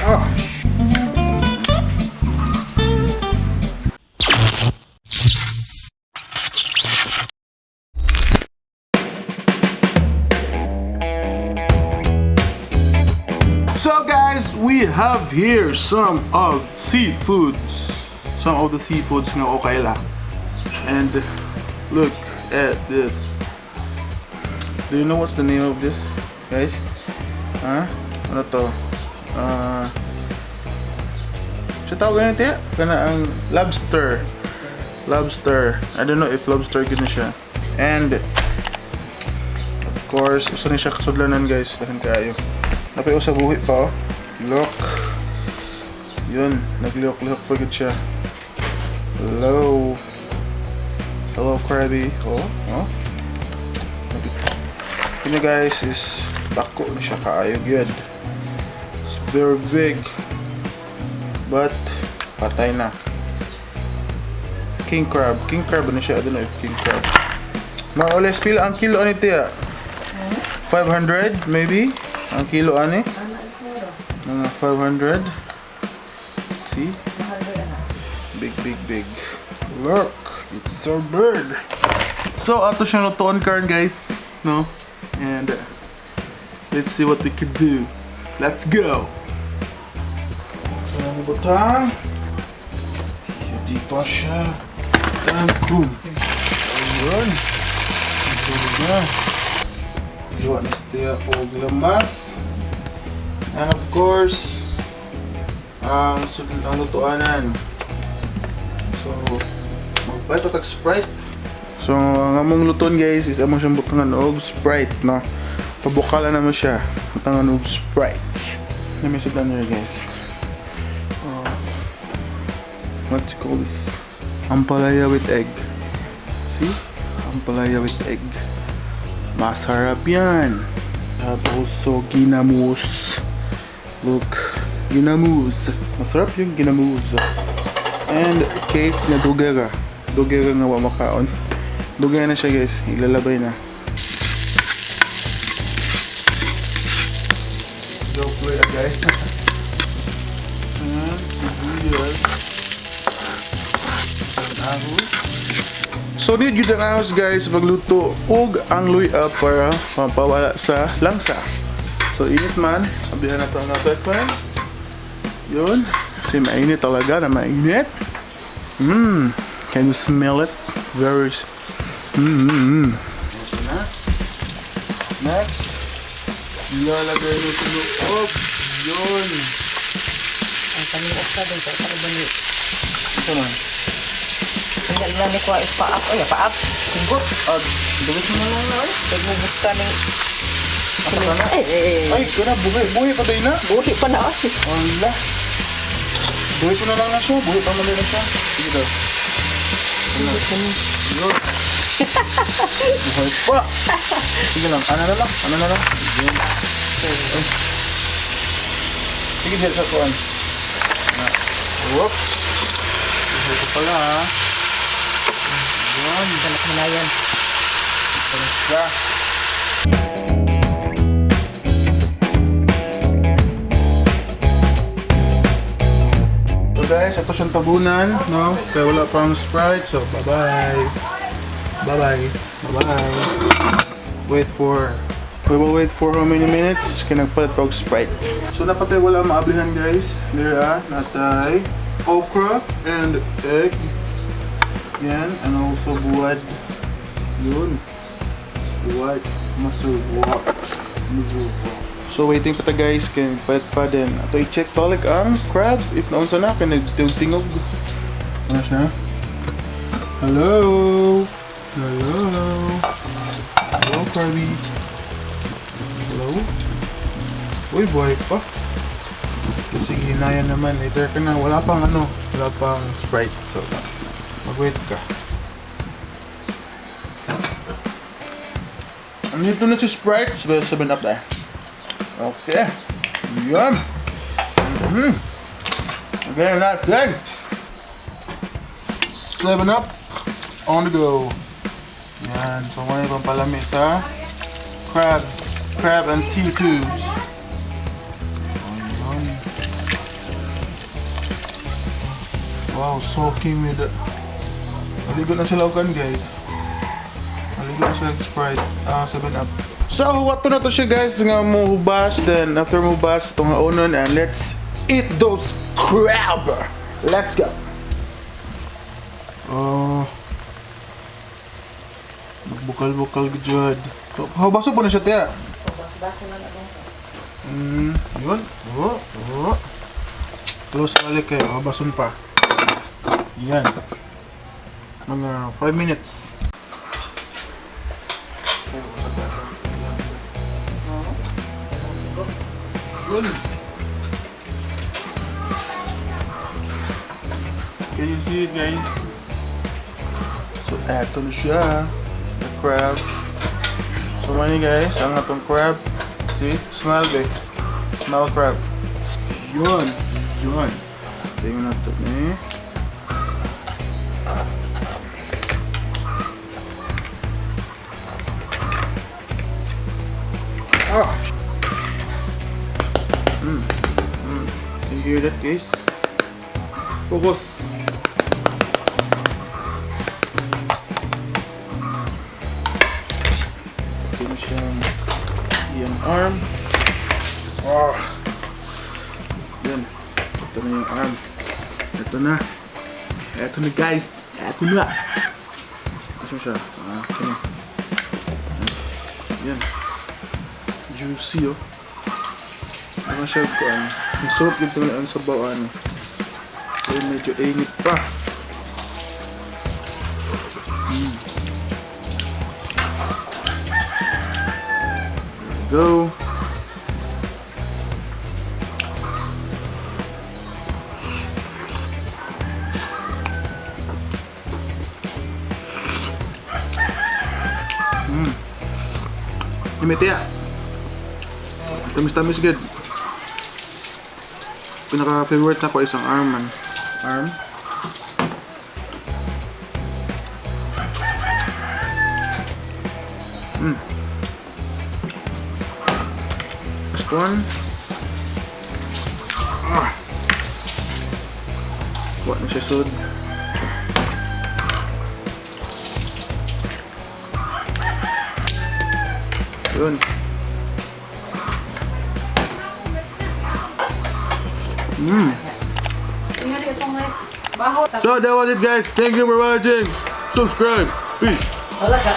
Ah. So guys, we have here some of seafoods. Some of the seafoods nga okay lang. And look at this. Do you know what's the name of this, guys? Huh? Ano to? Ah, siya tawag ganito ya? Kana ang lobster. Lobster. I don't know if lobster gud na siya. And of course, usa ni siya kasudlanan, guys. Dahan kaayo. Napay usa buhi pa oh. Look. Yun, naglihok-lihok pa gud siya. Hello. Hello, Krabby. Oh. Yun, guys, is dako na siya kaayo gyud. It's very big. But patay na. King crab. King crab na siya. I don't know if king crab. More or less, pila ang kilo ani, tiya? 500 maybe? Ang kilo ani? Mga 500. See? Big, big, big. Look! It's so big! So, ato siyang lutuan karon, guys. No? And let's see what we could do. Let's go! So, ang butang. Dito siya. Butang. Boom. Ayun. Tulog na. Iwa na siya og lamas. And of course, ang lutuanan. So, magpalit pa tag Sprite. So, ang among luton, guys, is among siyang butangan og Sprite, no? Pabukalan naman siya. Butangan og Sprite. Let me sit down here, guys. What you call this? Ampalaya with egg. See? Ampalaya with egg. Masarap yan. Have also ginamos. Look, ginamos. Masarap yung ginamos. And cake na dugay ra. Dugay ra nga wa makaon. Dugay na siya, guys. Ilalabay na. Go play agay. Sibuyas. Ang ahos. So need yun ang ahos, guys, pagluto ug ang luya para mapawala sa langsa. So init man, abihan na to ang ato fan. Yun, kasi mainit talaga na mainit. Can you smell it? Very Ito na. Next, ilalagay na sa loob. Yun. Ang kami sa din sa sa ni. Ito man. Kanya lang ni kuha is paap. Oy, paap. Sigot. Ah, dawit mo na lang na ay. Nagbubusta ning Asa ka na? Eh, eh, eh. Ay, kana buhi. Buhi pa tayo na. Buhi pa na. Wala. Buhi pa na lang na siya. Buhi pa man na siya. Sige daw. Yun. Buhay pa. Sige lang. Ano na lang? Ano na lang? Yun. Ay. Sige, dyan sa kuan. Na. Whoop. Buhay pa pala ha. Yun. Dalat mo na yan. Ito na siya. So guys, ito siyang tabunan, no? Kaya wala pang Sprite, so bye-bye. Bye-bye. Bye-bye. We will wait for how many minutes? Kaya nagpalit pa og Sprite. So napatay wala maablihan, guys. There ah, natay okra and egg. Yan, and also buwad. Yun. Buwad. Masarap. Masarap. So waiting pa ta, guys, kay palit pa din. Ato i-check balik ang crab if naunsa na kay nagtingog. Ano siya? Hello. Hello. Hello, Krabby. Hello. Uy, buhay pa. So, sige, hinayan naman. Later ka na. Wala pang ano, wala pang Sprite. So, mag-wait ka. Andito na si Sprite. So, 7 Up there. Okay. Yum. Okay, that's it. 7 Up on the go. Yan. So, may ibang palami sa crab. Crab and seafoods. Ayun. Wow, soaking with the. Naligo na sila ukan, guys. Naligo na sila og Sprite, 7 Up. So, wato na to siya, guys, nga mohubas. Then, after mohubas, itong haonon, and let's eat those crab! Let's go! Oh, magbukal-bukal gud. Hubaso po na siya, tiya. Basa na na. Yun. Oh. Close balik kayo. Hubason pa. Yan. Mga 5 minutes. Yun. Can you see it, guys? So, eto na siya. The crab. So, mani guys, ang atong crab. See? Smell, babe. Smell crab. Yun. Yun. Tingnan natin eh. Ah! Can you hear that, guys? Focus! Ito na siyang iyang arm. Ah! Yan. Ito na yung arm. Ito na. Ito na, guys. Ito na. Ito siya. Ah, ito na. Yan. Juicy, oh. Ano siya ko, ano. Ang sarap yung ito ang sabaw, ano. Pero medyo init pa. Go. Lami tiya. Tamis-tamis gud. Pinaka-favorite nako isang arm man. Arm. Next one. Ah. Wa na siya sud. Yun. Tingnan itong rice. Baho. So that was it, guys. Thank you for watching. Subscribe. Peace. Wala ka.